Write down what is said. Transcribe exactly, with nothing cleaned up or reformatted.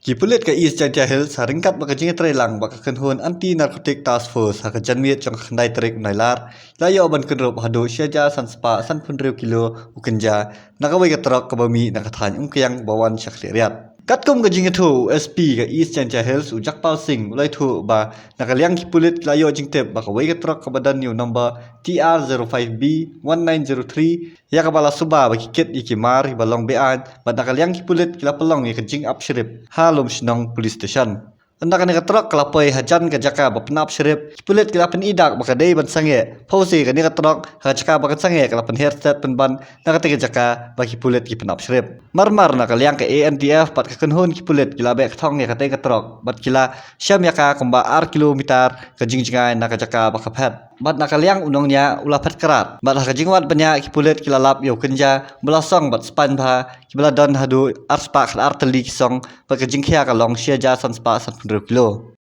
Ki pulit ka East Jaintia Hills ha ryngkat bad ka jingïatreilang bad ka kynhun Anti Narcotic Task Force ha ka janmiet jong ka khyndai tarik Nailar, la ïoh ban kynrup haduh shi hajar san spah sanphew hynriew kilo u kynja na kawei ka trok kaba mih na ka thaiñ Umkiang ba wan sha Khliehriat. Katkum ka jingïathuh u S P ka East Jaintia Hills u Jagpal Singh u la ïathuh ba na ka liang ki pulit ki la ïoh jingtip ba kawei ka trok kaba don ïa u number T R zero five B one nine zero three ïa kaba la suba ba ki kit ïa ki mar kiba long be-aiñ, bad na ka liang ki pulit ki la pynlong ïa ka jingap shrip ha Lumshnong Police Station. Ynda kane ka trok ka la poi hajan ka jaka ba pynap shrip, ki pulit ki la pyni dak ba ka dei ban sangeh. Pawsi kane ka trok ha ka jaka ba kan sangeh ka la pynher stet pynban na katei ka jaka ba ki pulit ki pynap shrip. Marmar na ka liang ka A N T F bad ka kynhun ki pulit ki la beh kthong ïa katei ka trok bad ki la shem ïa ka kumba ar kilometer ka jingjngai na ka jaka ba ka phet. Bad na ka liang u nongñiah u la phet krad. Bad ha ka jingwad bniah ki pulit ki la lap ïa u kynja ba la song bad spaiñ bha kiba la don haduh ar spah khatar tylli ki song bad ka jingkhia ka long shi hajar san spah sanphew hynriew kilo.